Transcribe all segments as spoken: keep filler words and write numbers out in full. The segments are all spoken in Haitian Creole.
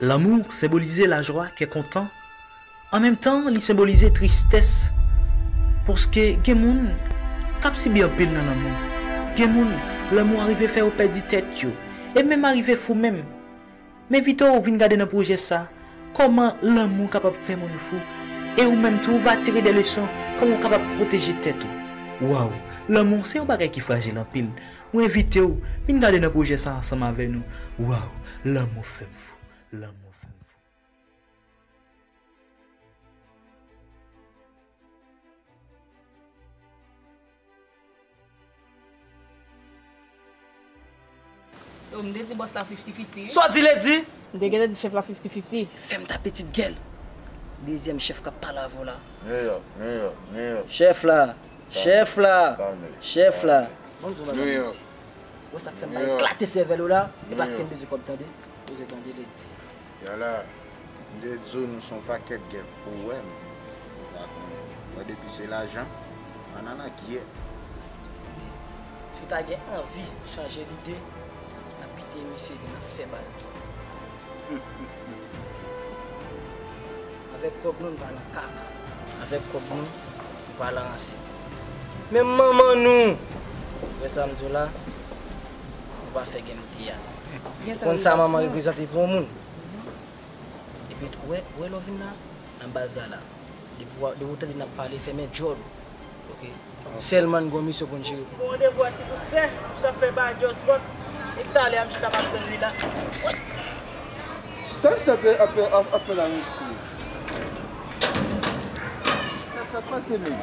Lanmou senbolize lajwa, kè kontan. An menm tan, li senbolize tristès. Paske gen moun k ap sibi anpil nan lanmou. Gen moun, lanmou arive fè yo pèdi tèt yo. E menm arive fou menm. M envite w vin gade nan pwojè sa, kòman lanmou kapab fè moun fou. E ou menm tou, w va tire de leson, kòman w kapab pwoteje tèt ou. Waw, lanmou se yon bagay ki frajil anpil. Mwen envite w, vin gade nan pwojè sa ansanm avè nou. Waw, lanmou fè m fou. Lanmou fè m fou. Yo, m te di bòs la fifty fifty, wi. Sa w di, Lady? M te gentan di chèf la fifty fifty. Fè m ta pitit gèl. Dezyèm chèf k ap pale avè w la. Meyè, meyè, meyè. Chèf la, chèf la, chèf la. Ban m di w bagay, Lady. Ou wè sa k fè m mal eklate sèvèl ou la? E paske m bezwen kòb, tande. Poze tande, Lady. Yala, m te di w nou se yon pakèt gèp ou wè m. Ou pa konnen. Mwen depi se lajan, m ann an akyè. Si w ta gen anvi chanje lide, n ap kite misye vin ap fè bal. Avèk kòb nou, n pa nan kaka. Avèk kòb nou, n pa nan ranse. Menm manman nou, wè sa m di w la, nou pa fè gen m teyat. Konn sa manman reprezante pou yon moun. Epi tou, wè, wè lè w vin la, nan baz la la. Depi w, depi w tande n ap pale, fèmen djòl ou. Oke? Sèlman n gon misyon pou n jere. Gon randevou a Ti Pouspè, pou sa fè ba Just Bot. Depi talè a m chita m ap tann li la. Sa misye ap, ap, ap, ap fè la, mesye? Sa, sa k pase menm?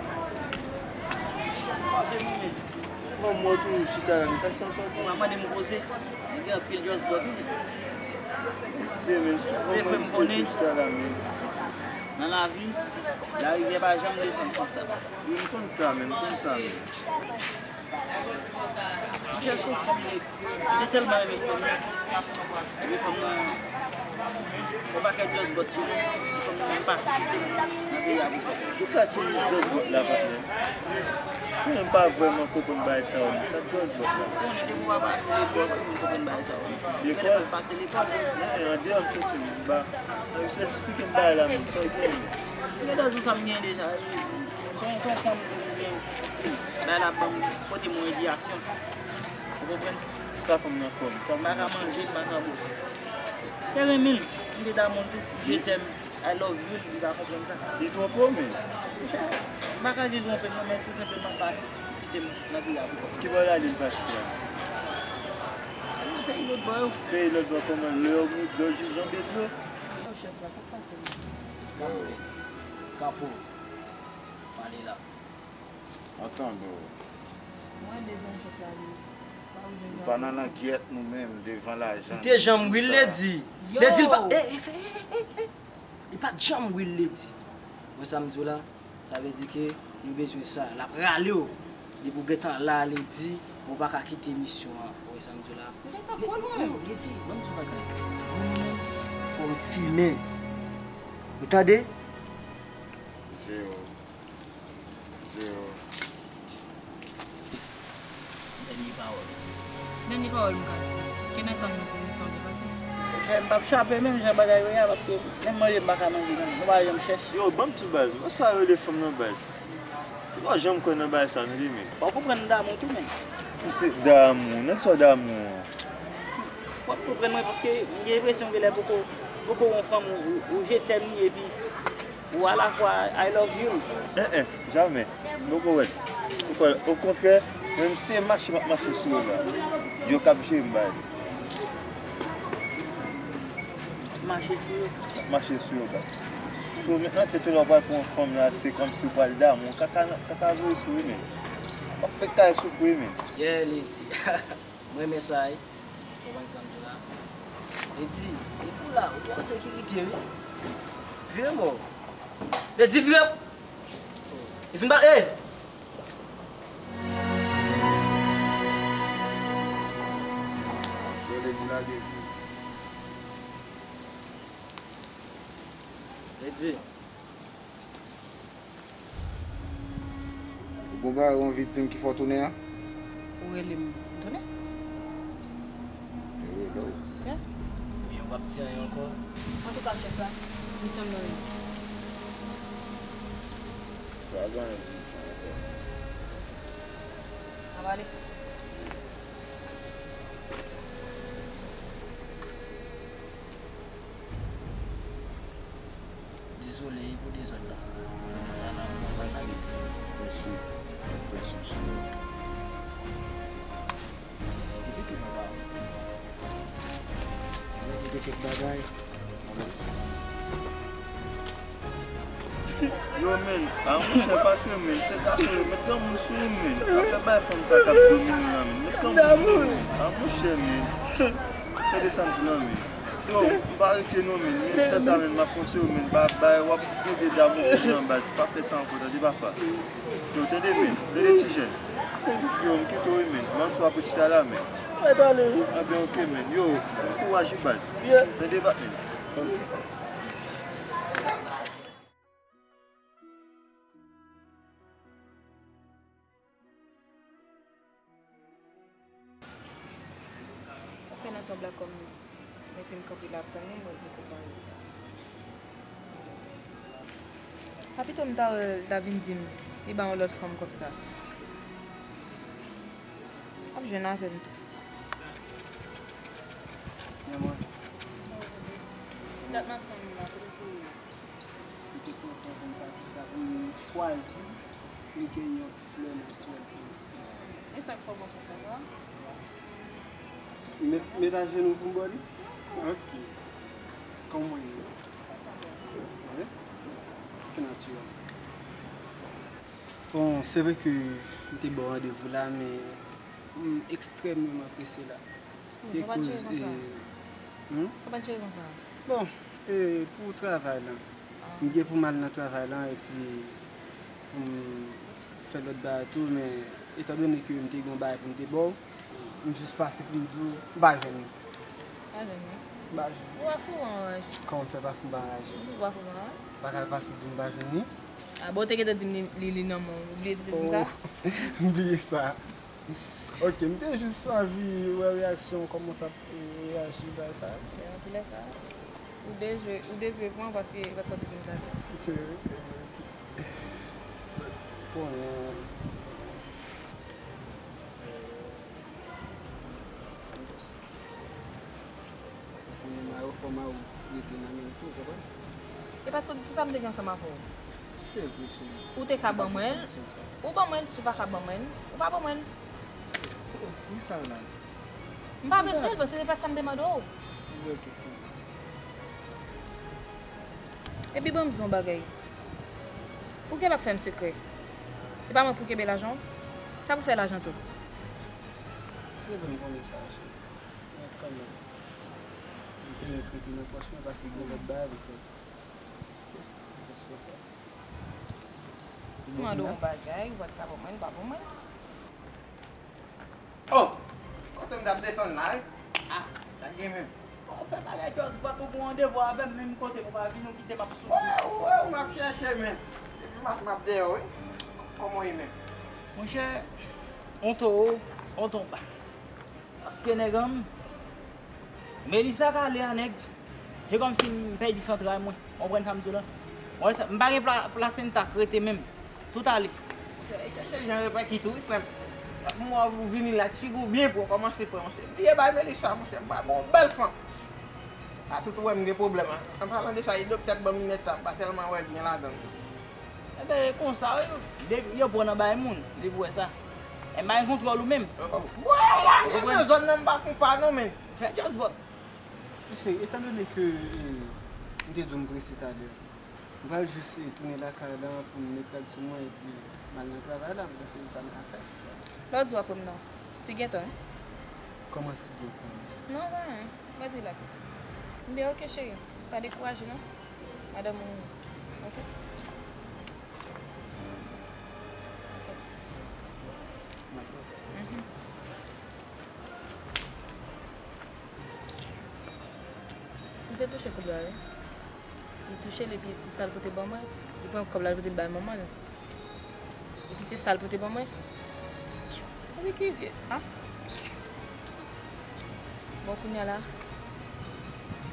Souvan m wè w toujou chita la, men sa ki sa w sòti? Ou pa mande m koze. Li gen anpil Just Bot, wi. Mesye, men souvan m wè misye toujou chita la, men. Nan lavi, larivyè pa janm desann san sab. Wi, m konn sa, men, m konn sa, men. Monchè, se yon fanm li ye. M te tèlman renmen fanm nan. Epi fanm nan, yon pakèt Just Bot sou li. Fanm nan menm pase kite m nan peyi a pou kòb. Kisa ki Just Bot la, patnè? Mwen menm pa vrèman konprann bagay sa yo, non. Sa Just Bot la? Konnen depi w pa pase lekòl, ou konn konprann bagay sa yo. Lekòl? Mwen pa pase lekòl. An, andeyò m soti, m pa. Esplike m bagay la menm, sa w gen? M gentan di w sa m gen deja. Se yon, se yon fanm ki gen anpil. Bagay la ban m, pote m yon endiyasyon. Ou konprann? Sa fanm nan fè w? M pa ka manje, m pa ka bwè. Te renmen l. M te damou l tou. Je t'aime, I love you, li pa konprann sa. Li twonpe w, men. Monchè, m pa ka di l twonpe m non, men tou senpleman l pati, kite m nan peyi a pou kòb. Ki bò l ale, l pati a? Nan peyi lòt bò yo. Peyi lòt bò kòman? Lè w, lè w janbe dlo? Yo, chèf la, sa k pase menm? Kanpo, Lady. Kanpo. Pale la. Mwen tande w. Mwen de zanmi chèf la, li pa bezwen. Nou pa nan langyèt nou menm devan lajan. Li te janm wi l, Lady. Lady, li pa, eh, eh, eh, eh, eh. Li pa t janm wi l, Lady. Mwen sa m di w la, sa vle di ke nou bezwen sa. L ap rale w. Depi w gentan la, Lady, ou pa ka kite misyon an. Ou wè sa m di w la? Li gentan twò lwen. Lady, ban m di w bagay. Fò m fimen. Ou tande? Zewo. Zewo. Dènye pawòl. Dènye pawòl m ka di. Ke n ap tann nou pou misyon an byen pase. Monchè, m p ap chape menm jan bagay yo ye a, paske menm manje m pa ka manje menm. Nou pa janm chèche. Yo, ban m tou baz. Mwen sa rele fanm nan baz. Ou pa janm kwè nan bagay sa, nou li menm. Ou konprann damou tou menm. Ki se damou? Nan sa damou an? W ap konprann mwen, paske m gen enpresyon genlè poko, poko wè yon fanm ou, ou, ou je t'aime li epi ou alafwa I love you. En, en, jamè. M poko wè l. Ou kwè, okontrè, menm se mache m ap mache sou yo la. Yo k ap jere m bay li. Ap mache sou yo. Ap mache sou yo bay. So, mentnan, tèt ou la w pral pran yon fanm la, se kòmsi w pral damou. Kaka, kaka voye sou wi, men. W ap fè kay soufri, men. Yeah, Lady. M renmen sa, wi. Ou konprann sa m di w la? Lady, depi w la, ou twò sekirite, wi. Vire bò. Lady, vire. E vin ba, eh! Yo, Lady, lage. Lady. Ou gon bagay ou anvi di m ki fè w tounen an? Ou rele m, m tounen. Yo rele w? Yeah. Ebyen, w p ap Di anyen ankò. Antouka, chèf la, misyon m nan men nou. Pa gen anyen pou m fè ankò. N ap ale. Dezole wi pou dezòd la. Mèsi. Mèsi. Mèsi. Mèsi. Yo, men, a monchè, pa ke, men, se gason yo, met granmoun sou ou, men. Pa fè bay fanm sa k ap domine w la, men. Met granmoun sou ou, men. A monchè, men. Tande sa m di w la, men. Yo, m pa rete non, men. Men sè sa, men, m ap konseye w, men. Ba, bay, w ap gade damou fini an baz. Pa fè sa ankò, tande, papa. Yo, tande, men. Tande, ti jèn. Yo, m kite w wi, men. Ban m sou apre chita la, men. Mwen tande wi. Anben, oke, men. Yo, kouraj wi, baz. Tande, patnè. Oke. Fè nan tonb la kòm mete m kanpe la ap tann li, mwen poko pale. A pito m ta wè l ta vin di m li ba yon lòt fanm kòb sa. Ap jwenn avè m tou. Dat m ap tann li la, kote l te ye? M te kontan pou m pase sa, pou m chwazi pou m genyen yon ti flè natirèl pou mwen. E sa k fè w kontan konsa? Met, met ajenou pou m ba w li? Ok. Kòman w ye? Wi. Se natirèl. Bon, se vre ke m te ba w randevou la, men m ekstrèmeman prese la. Ki koz, e, hmm? Sa pa t jere konsa. Bon, e, pou travay lan. M gen pou m al nan travay lan epi pou m fè lòt bagay tou, men etandone ke m te gen yon bagay pou m te ba w, m jis pase pou m di w, m pa jwenn li. Pa jwenn li? M pa jwenn li. Ou pa fou anranje. Kòman m fè pa fou m pa anraje? Ou pa fou m anranje? Pa ka pase di w m pa jwenn li? A bon, ou te gentan di m li, li, li nan men w. Ou bliye si w te di m sa? Oh, m bliye sa. Ok, m te jis anvi wè reyaksyon w, kòman w t ap, e, reyaji bay sa. Antoulèka, ou devye, ou devye pran paske e pa t sa w te di m talè. Se vre, se vre. Bon, e, Kounye a yo fò m a ou rete nan men l tou, ou konprann? E pa twò di se sa m te gen ansanm avè w. Se vre, cheri. Ou te ka ban mwen l, ou ban mwen l, si w pa ka ban mwen l, ou pa ban mwen l. Ki sa la? M pa bezwen l, paske se pa t sa m te mande w. Ok, ok. Epi ban m di w yon bagay. Poukè l ap fè m sekrè? E pa mwen pou kenbe lajan w? Sa pou fè lajan tou? Se vre m konnen sa, cheri. Men kanmenm, li te mèt rete nan pòch mwen paske gen lòt bagay pou fè tou. Jis pou sa. M mande w yon bagay, ou pa t ka ban mwen l, ou pa ban mwen l. Oh! Kote m t ap desann la, wi? Ah, sa gen menm. Bon, ou fè bagay Just Bòt, ou gon randevou avè m, menm kote m ou pa vini, ou kite m ap soufri. Wè, wè, ou m ap chèche, men. Depi maten m ap dèyè w, wi. Kòman w ye menm? Monchè, on towo, on tonba. Paske nèg an m, Melissa ka ale a nèg, se kòmsi m pèdi santray mwen. Ou konprann sa m di w la? Mwen, m pa gen pla-, plasenta k rete menm. Tout ale. Chèche jan repèkit ou, wi, frè m. M wè w vini la, ti gou byen pou w kòmanse pran, monchè. Bliye bay Melissa, monchè. M ba bon bèl fanm. A tout ou wè m gen pwoblèm, an. An palan de sa, e doktè k ban m linèt sa, m pa tèlman wè byen ladan l. Enben, e konsa, wi. Depi yo pran nan bay moun, depi w wè sa. E m pa gen kontwòl ou menm. Wè, la, nan zòn nan, m pa fon pa non, men. Fè Just Bòt. Mesye, etandone ke, e, m te di w m prese talè, m pral jis, e, tounen lakay la pou m met rad sou mwen epi m al nan travay la, m panse se sa m ka fè. Lè w di w ap wè m nan, si gentan, wi. Kòman si gentan? Non, pa anyen. Mèt rilaks. Enben, oke, cheri. Pa dekouraje, non. Madanm ou, oke? Mhm. Misye touche koulye a, wi. Li touche l epi ti sa l pote ban mwen, li pran kòb la, li pote l bay manman l. Epi se sa l pote ban mwen. Epi ki vye, a? Bon, kounye a la,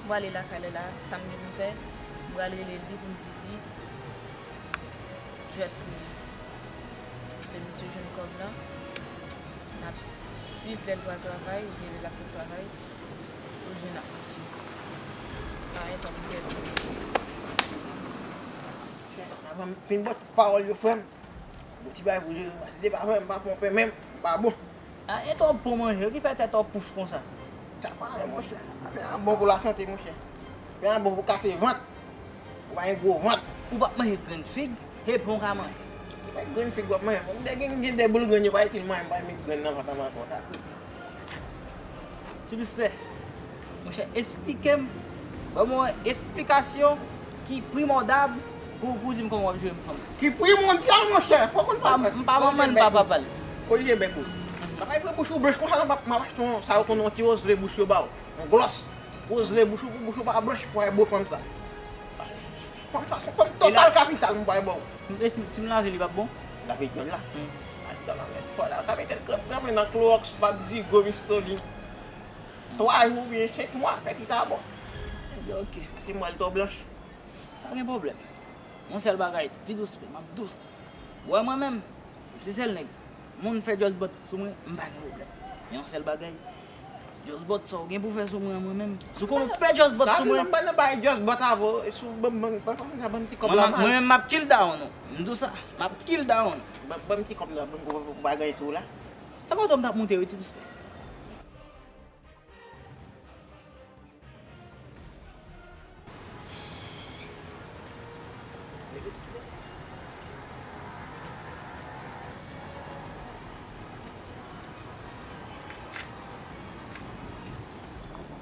M prale lakay li la, sa m gen pou m fè, m pral rele li pou m di li jwèt pou li. Se misye jwenn kòb la, n ap swiv lè l pral travay oubyen lè l ap sot travay pou l jwenn ak misye. Pa gen tan pou pèdi. Avan m fin bò tout pawòl yo, frè m. Bon ti bagay pou jere, m pa di pa frè m, m pa ponpe menm, m pa bon. A, e twòp bon manje, ki fè tèt w pouch konsa? Sa pa vre, monchè. Pen an bon pou lasante, monchè. Pen an bon pou kase vant. Ou pa gen gwo vant. Ou p ap manje grenn fig, e pen w ka manje. Ki pa grenn fig w ap manje? Bon, m te gen, gen de boul grenn, yo pa itil manje, m pa met grenn nan vant an ankò, ta kou. Ti Luspè, monchè, esplike m. Ban mwen yon esplikasyon ki primòdab pou, pou di m kòman w ap jere m fanm. Ki primòdyal, monchè, fò w konn pa fè. M pa manman l, m pa papa l. Korije bèk ou. Papa, pran bouch ou blanch konsa, non, m ap, m ap achte yon, sa yo konn yon ti wozle bouch yo ba w. Yon glòs. Wozle bouch ou pou bouch ou pa blanch pou al bo fanm sa. Fanm sa, se fanm total kapital, m pral ba w. E si, si m lave li, p ap bon? Lave dyòl la. Hmm. Lave dyòl la, men fò la, ta mete l tranble nan klowòks, pa di gwo mistolin. Twa jou oubyen senk mwa, pètit a bon. Ebyen, oke. Ti mwèl to blanch. Pa gen pwoblèm. Yon sèl bagay, ti Luspè, m ap di w sa. Ou wè mwen menm, m se sèl nèg. Moun fè just bòt sou mwen, m pa gen pwoblèm. Men yon sèl bagay, just bòt sa w gen pou fè sou mwen an, mwen menm. Si w konnen w fè just bòt sou mwen. M pa nan bay just bòt avè w, si w ban m, ban m, ban m, ban m ti kòb la, mwen menm, m ap kill down ou. M di w sa, m ap kill down ou. Ban, ban m ti kòb la, ban m, ou pa gen sou w la. E kote m t ap moute wi, ti Luspè?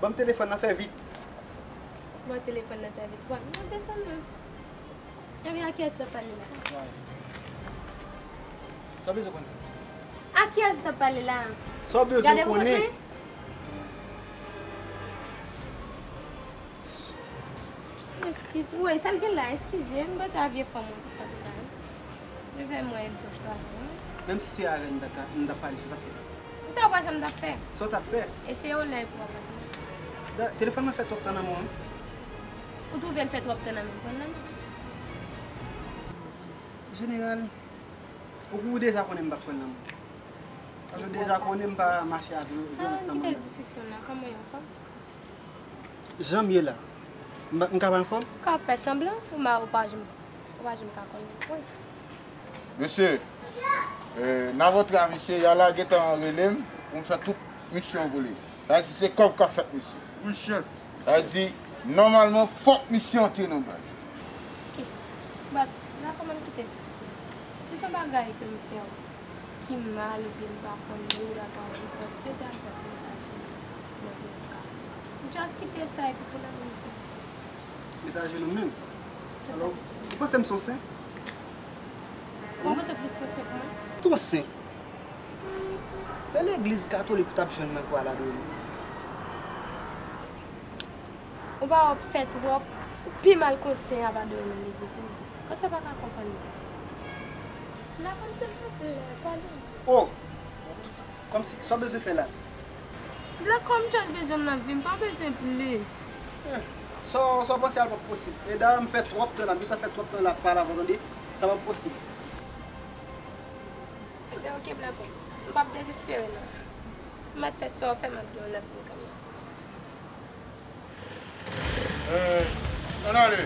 Ban m telefòn nan, fè vit. Ban telefòn nan, fè vit. Wa, m ap desann nan. Ebyen, a kiyès w t ap pale la? Sa w bezwen konnen? A kiyès w t ap pale la? Sa w bezwen konnen? Eskize, wi, sa l gen la, eskize, m panse a vye fanm ou t ap pale la, wi. Li fè mwen enpòs travay, wi. Menm si se avè m, m t ap, m t ap pale, sa w t ap fè? M t ap wè sa m t ap fè. Sa w t ap fè? E se yon lè pou w ap wè sa m t ap fè. Da, telefòn nan fè twòp tan nan men w, wi. Ou twouve l fè twòp tan nan men m, pran l nan men w. Jeneral, ou, ou deja konnen m p ap pran l nan men w. Paske w deja konnen m pa mache avè vyolans nan moman. Kite diskisyon nan, kòman w ye, anfòm? Jan m ye la, m, m ka pa anfòm? Ou ka fè sanblan, ou ma, ou pa janm, ou pa janm ka konnen. Wi. Mesye, eh, n ap antre a mesye, y a la gentan rele m pou m fè tout misyon pou li. Sa vle di se kòb k ap fèt, mesye. Wi, chèf. Sa vle di, nòmalman, fòk misye antre nan baz. Ok. But, la kòman kite diskisyon? Si se yon bagay ke m fè w ki mal oubyen m pa konn li, ou dakò avè m, but, jodi a m fè pou m ta jwenn nan vye ka. M just kite sa epi pou lòt moun fè. Met ajenou menm. Alò, ou panse m se yon sen? Ou panse plis ke yon sen pou mwen? Tou yon sen. Lè legliz katolik ou t ap jwenn mwen pou al adore. Ou pa wè w ap fè twòp, ou pi mal ke yon sen ap adore nan legliz, wi. Kòtye pa ka konprann mwen. Blacom, silvouplè, pale. Oh! Kòmsi, sa w bezwen fè la? Blacom, m just bezwen nan vi m, pa bezwen plis. Eh, sa w, sa w panse a l p ap posib. E dayè, m fè twòp tan la, m gentan fè twòp tan la ap pale avè w, tande? Sa p ap posib. Ebyen, oke, Blacom. M p ap dezespere, non. M mèt fè sa w fè m ap gen yon lòt moun kanmenm. Eh, ann ale.